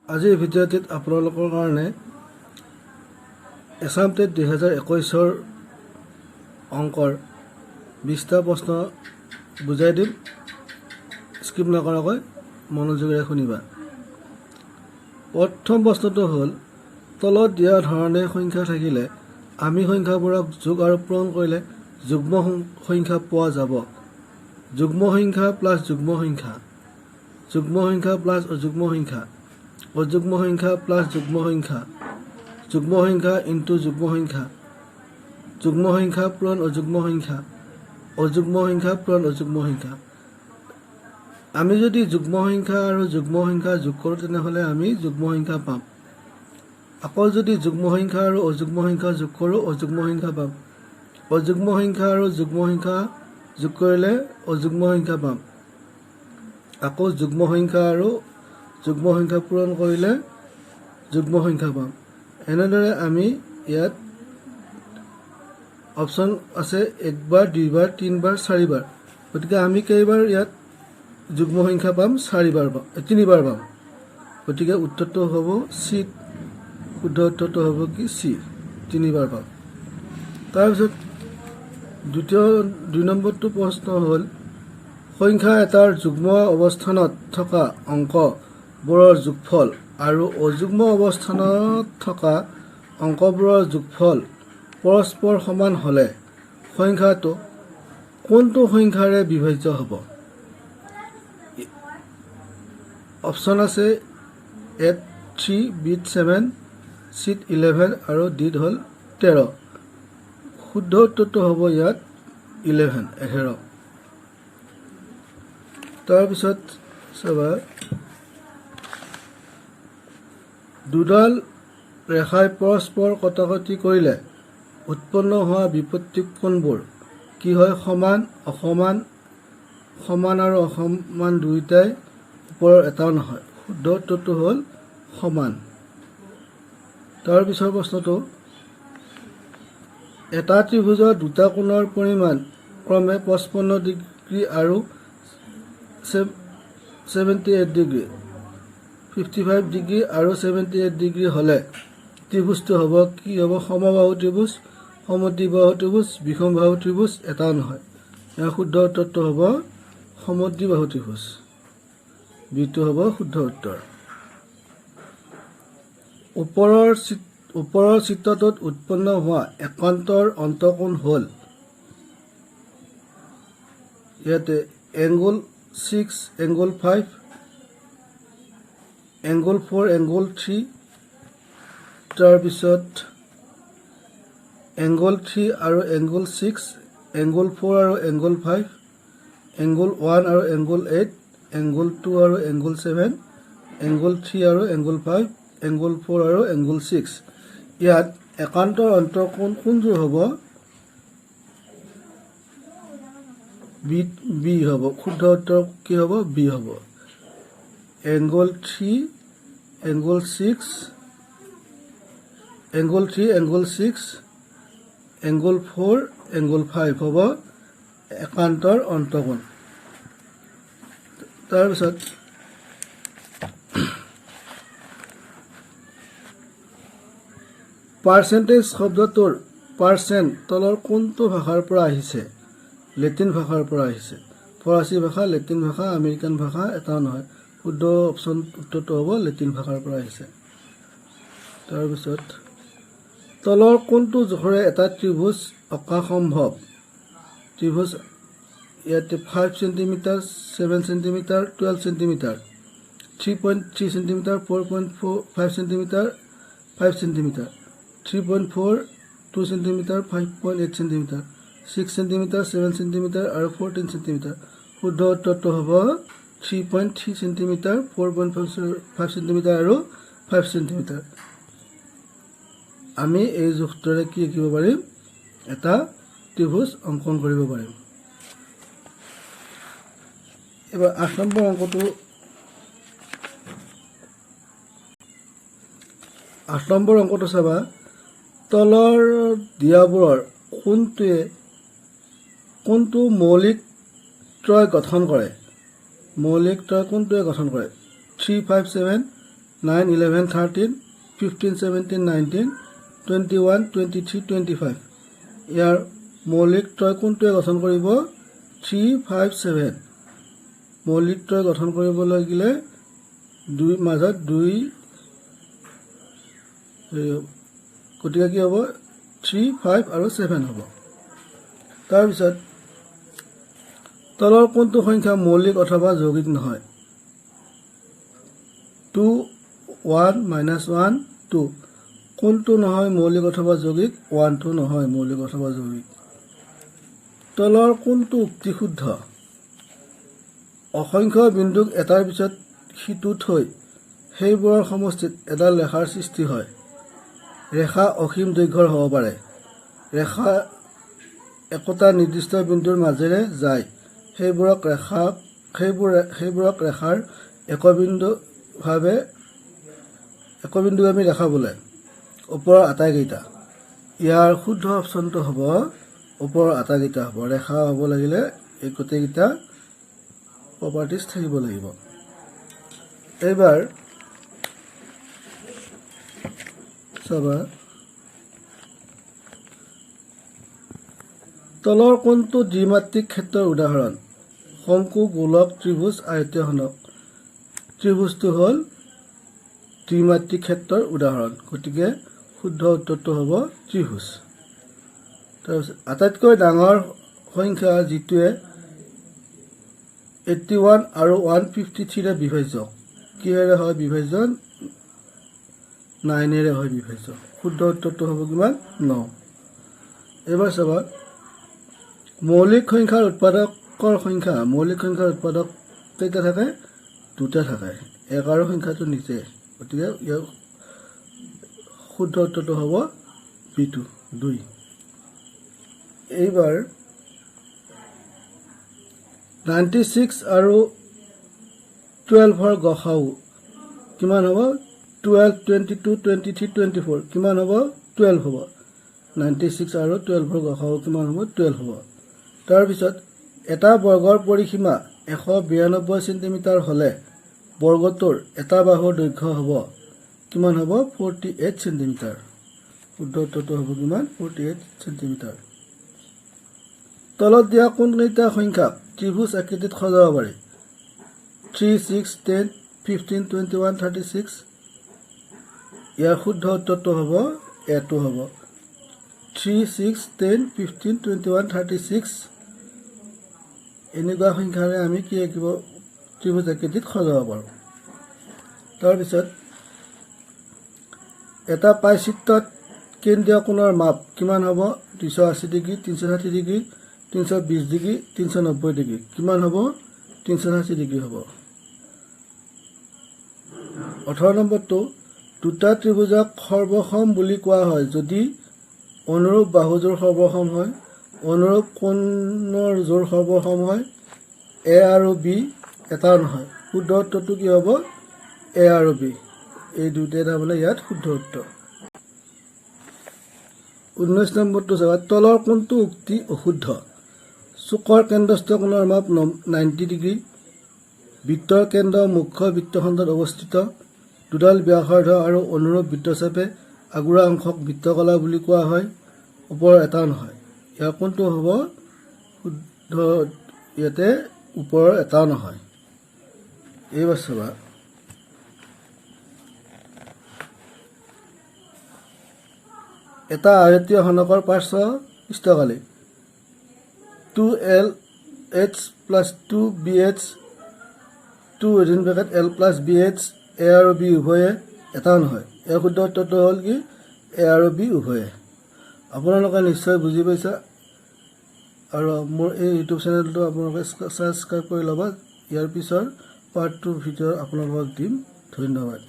আজিৰ ভিডিঅ'টিত আপোনালোকৰ কাৰণে এছাম টেট 2021ৰ অংকৰ 20টা প্ৰশ্ন বুজাই দিম। স্কিপ নকৰাকৈ মনোযোগেৰে শুনিবা। প্ৰথম প্ৰশ্নটো হ'ল, তলত দিয়া ধৰণে সংখ্যা থাকিলে আমি সংখ্যাবোৰক যোগ আৰু পূৰণ কৰিলে যুগ্ম সংখ্যা পোৱা যাব। যুগ্ম সংখ্যা প্লাছ যুগ্ম সংখ্যা, যুগ্ম সংখ্যা প্লাছ অযুগ্ম সংখ্যা, অযুগ্ম সংখ্যা প্লাছ যুগ্ম সংখ্যা, যুগ্ম সংখ্যা ইনটু যুগ্ম সংখ্যা, যুগ্ম সংখ্যা পূৰণ অযুগ্ম সংখ্যা, অযুগ্ম সংখ্যা পূৰণ অযুগ্ম সংখ্যা। আমি যদি যুগ্ম সংখ্যা আৰু যুগ্ম সংখ্যা যোগ কৰোঁ, তেনেহ'লে আমি যুগ্ম সংখ্যা পাম। আকৌ যদি যুগ্ম সংখ্যা আৰু অযুগ্ম সংখ্যা যোগ কৰোঁ, অযুগ্ম সংখ্যা পাম। অযুগ্ম সংখ্যা আৰু যুগ্ম সংখ্যা যোগ কৰিলে অযুগ্ম সংখ্যা পাম। আকৌ যুগ্ম সংখ্যা আৰু যুগ্ম সংখ্যা পূৰণ কৰিলে যুগ্ম সংখ্যা পাম। এনেদৰে আমি ইয়াত অপশ্যন আছে একবাৰ, দুইবাৰ, তিনিবাৰ, চাৰিবাৰ। গতিকে আমি কেইবাৰ ইয়াত যুগ্ম সংখ্যা পাম? চাৰিবাৰ পাম, তিনিবাৰ পাম। গতিকে উত্তৰটো হ'ব চি। শুদ্ধ উত্তৰটো হ'ব কি? চি, তিনিবাৰ পাম। তাৰপিছত দ্বিতীয় 2 নম্বৰটো প্ৰশ্ন হ'ল, সংখ্যা এটাৰ যুগ্ম অৱস্থানত থকা অংকবোৰৰ যোগফল আৰু অযুগ্ম অৱস্থানত থকা অংকবোৰৰ যোগফল পৰস্পৰ সমান হ'লে সংখ্যাটো কোনটো সংখ্যাৰে বিভাজ্য হ'ব? অপশ্যন আছে এত থ্ৰী, বিত ছেভেন, চিত 11 আৰু ডিত হ'ল 13। শুদ্ধ উত্তৰটো হ'ব ইয়াত 11, 11। তাৰপিছত চাবা, দুডাল ৰেখাই পৰস্পৰ কটাকটি কৰিলে উৎপন্ন হোৱা বিপত্তিক কোণবোৰ কি হয়? সমান, অসমান, সমান আৰু অসমান দুয়োটাই, ওপৰৰ এটাও নহয়। শুদ্ধ উত্তৰটো হ'ল সমান। তাৰ পিছৰ প্ৰশ্নটো, এটা ত্ৰিভুজৰ দুটা কোণৰ পৰিমাণ ক্ৰমে 55 ডিগ্ৰী আৰু 78 ডিগ্ৰী, 55 ডিগ্ৰী আৰু 78 ডিগ্ৰী হ'লে ত্ৰিভুজটো হ'ব কি হ'ব? সমবাহু ত্ৰিভুজ, সমদ্বিবাহু ত্ৰিভুজ, বিষমবাহু ত্ৰিভুজ, এটাও নহয়। ইয়াৰ শুদ্ধ উত্তৰটো হ'ব সমদ্বিবাহু ত্ৰিভুজ। বিটো হ'ব শুদ্ধ উত্তৰ। ওপৰৰ চিত্ৰটোত উৎপন্ন হোৱা একান্তৰ অন্তঃকোণ হ'ল, ইয়াতে angle 6, angle 5, angle 4, angle 3, তাৰপিছত এংগল 3 আৰু এংগল 6, এংগল 4 আৰু এংগল 5, এংগল 1 আৰু এংগল 8, এংগল 2 আৰু এংগল 7, এংগল 3 আৰু এংগল 5, এংগল 4 আৰু এংগল 6। ইয়াত একান্তৰ অন্তঃকোণ কোনযোৰ হ'ব? বি, বি হ'ব। শুদ্ধ উত্তৰ কি হ'ব? বি হ'ব। Angle 3, angle 6, angle 3, angle 6, angle 4, angle 5 হ'ব একান্তৰ অন্তঃকোণ। তাৰপিছত পাৰ্চেণ্টেজ শব্দটোৰ পাৰ্চেণ্ট তলৰ কোনটো ভাষাৰ পৰা আহিছে? লেটিন ভাষাৰ পৰা আহিছে। ফৰাচী ভাষা, লেটিন ভাষা, আমেৰিকান ভাষা, এটাও নহয়। শুদ্ধ অপশ্যন উত্তৰটো হ'ব লেটিন ভাষাৰ পৰা আহিছে। তাৰপিছত তলৰ কোনটো জোখৰে এটা ত্ৰিভুজ অঁকা সম্ভৱ? ত্ৰিভুজ ইয়াতে 5 centimetre, 7 centimetre, 12 centimetre, 3.3 centimetre, 4.4 5 centimetre, 5 centimetre, 3.42 centimetre, 5.8 centimetre, 6 centimetre, 7 centimetre আৰু 14 চেণ্টিমিটাৰ। শুদ্ধ উত্তৰটো হ'ব 3.3 চেণ্টিমিটাৰ, 4.55 চেণ্টিমিটাৰ আৰু 5 চেণ্টিমিটাৰ। আমি এই জোখটোৰে কি আঁকিব পাৰিম? এটা ত্ৰিভুজ অংকন কৰিব পাৰিম। এইবাৰ 8 নম্বৰ অংকটো, 8 নম্বৰ অংকটো চাবা, তলৰ দিয়াবোৰৰ কোনটো মৌলিক ত্ৰয় গঠন কৰে? মৌলিক ত্ৰয় কোনটোৱে গঠন কৰে? 3 5 7, 9, 11, 13, 15, 17, 19, 21, 23, 25। ইয়াৰ মৌলিক ত্ৰয় কোনটোৱে গঠন কৰিব? 3, 5, 7। মৌলিক ত্ৰয় গঠন কৰিব লাগিলে দুই মাজত দুই, গতিকে কি হ'ব? 3, 5 আৰু 7 হ'ব। তাৰপিছত তলৰ কোনটো সংখ্যা মৌলিক অথবা যৌগিক নহয়? 2, 1, -1, 2। কোনটো নহয় মৌলিক অথবা যৌগিক? 1টো নহয় মৌলিক অথবা যৌগিক। তলৰ কোনটো উক্তি শুদ্ধ? অসংখ্য বিন্দুক এটাৰ পিছত সিটো থৈ সেইবোৰৰ সমষ্টিত এডাল ৰেখাৰ সৃষ্টি হয়। ৰেখা অসীম দৈৰ্ঘ্যৰ হ'ব পাৰে। ৰেখা একোটা নিৰ্দিষ্ট বিন্দুৰ মাজেৰে যায়। সেইবোৰক ৰেখাৰ একবিন্দুগামী ৰেখা বোলে। ওপৰৰ আটাইকেইটা। ইয়াৰ শুদ্ধ অপশ্যনটো হ'ব ওপৰৰ আটাইকেইটা হ'ব। ৰেখা হ'ব লাগিলে এই গোটেইকেইটা প্ৰপাৰ্টিজ থাকিব লাগিব। এইবাৰ চাবা, তলৰ কোনটো দ্বিমাত্ৰিক ক্ষেত্ৰৰ উদাহৰণ? শংকু, গোলক, ত্ৰিভুজ, আয়তীয় ঘনক। ত্ৰিভুজটো হ'ল দ্বিমাত্ৰিক ক্ষেত্ৰৰ উদাহৰণ, গতিকে শুদ্ধ উত্তৰটো হ'ব ত্ৰিভুজ। তাৰপিছত আটাইতকৈ ডাঙৰ সংখ্যা যিটোৱে 81 আৰু 153ৰে বিভাজ্য, কিহেৰে হয় বিভাজন? 9-এৰে হয় বিভাজ্য। শুদ্ধ উত্তৰটো হ'ব কিমান? 9। এইবাৰ চাবা, মৌলিক সংখ্যাৰ উৎপাদকৰ সংখ্যা। মৌলিক সংখ্যাৰ উৎপাদক কেইটা থাকে? দুটা থাকে, এক আৰু সংখ্যাটো নিজে। গতিকে ইয়াৰ শুদ্ধ উত্তৰটো হ'ব বিটো, 2। এইবাৰ 96 আৰু 12ৰ গসাগু কিমান হ'ব? 12, 22, 23, 24। কিমান হ'ব? 12 হ'ব। 96 আৰু 12ৰ গসাগু কিমান হ'ব? 12 হ'ব। তাৰপিছত এটা বৰ্গৰ পৰিসীমা 192 চেণ্টিমিটাৰ হ'লে বৰ্গটোৰ এটা বাহুৰ দৈৰ্ঘ্য হ'ব কিমান হ'ব? 48 চেণ্টিমিটাৰ। শুদ্ধ উত্তৰটো হ'ব কিমান? 48 চেণ্টিমিটাৰ। তলত দিয়া কোনকেইটা সংখ্যাক ত্ৰিভুজ আকৃতিত সজাব পাৰি? 3, 6, 10, 15, 21, 36। ইয়াৰ শুদ্ধ উত্তৰটো হ'ব এটো হ'ব 3, 6, 10, 15, 21, 36। এনেকুৱা সংখ্যাৰে আমি কি আঁকিব ত্ৰিভুজ আকৃতিত সজাব পাৰোঁ। তাৰপিছত এটা পাইচিত্ৰত কেন্দ্ৰীয় কোণৰ মাপ কিমান হ'ব? 280 ডিগ্ৰী, 360 ডিগ্ৰী, 320 ডিগ্ৰী, 390 ডিগ্ৰী। কিমান হ'ব? 360 ডিগ্ৰী হ'ব। 18 নম্বৰটো, দুটা ত্ৰিভুজক সৰ্বসম বুলি কোৱা হয় যদি অনুৰূপ বাহুযোৰ সৰ্বসম হয়, অনুৰূপ কোণৰ জোৰ সৰ্বসম হয়, এ আৰু বি এটাও নহয়। শুদ্ধ উত্তৰটো কি হ'ব? এ আৰু বি, এই দুয়োটাই তাৰমানে ইয়াত শুদ্ধ উত্তৰ। 19 নম্বৰটো চাবা, তলৰ কোনটো উক্তি অশুদ্ধ? চুকৰ কেন্দ্ৰস্থ কোণৰ মাপ 90 ডিগ্ৰী, বৃত্তৰ কেন্দ্ৰ মুখ্য বৃত্তখণ্ডত অৱস্থিত, দুডাল ব্যাসাৰ্ধ আৰু অনুৰূপ বৃত্তচাপে আগুৰা অংশক বৃত্তকলা বুলি কোৱা হয়, ওপৰৰ এটাও নহয়। ইয়াৰ কোনটো হ'ব শুদ্ধ? ইয়াতে ওপৰৰ এটাও নহয়। এইবাৰ চাবা, এটা আয়তীয় ঘনকৰ পাৰ্শ্ব পৃষ্ঠকালি 2 L H plus 2 B H 2 within bracket L plus B H, A আৰু বি উভয়ে, এটাও নহয়। ইয়াৰ শুদ্ধ উত্তৰটো হ'ল কি? এ আৰু বি উভয়ে। আপোনালোকে নিশ্চয় বুজি পাইছা আৰু মোৰ এই ইউটিউব চেনেলটো আপোনালোকে ছাবস্ক্ৰাইব কৰি ল'ব। ইয়াৰ পিছৰ পাৰ্ট 2 ভিডিঅ' আপোনালোকক দিম। ধন্যবাদ।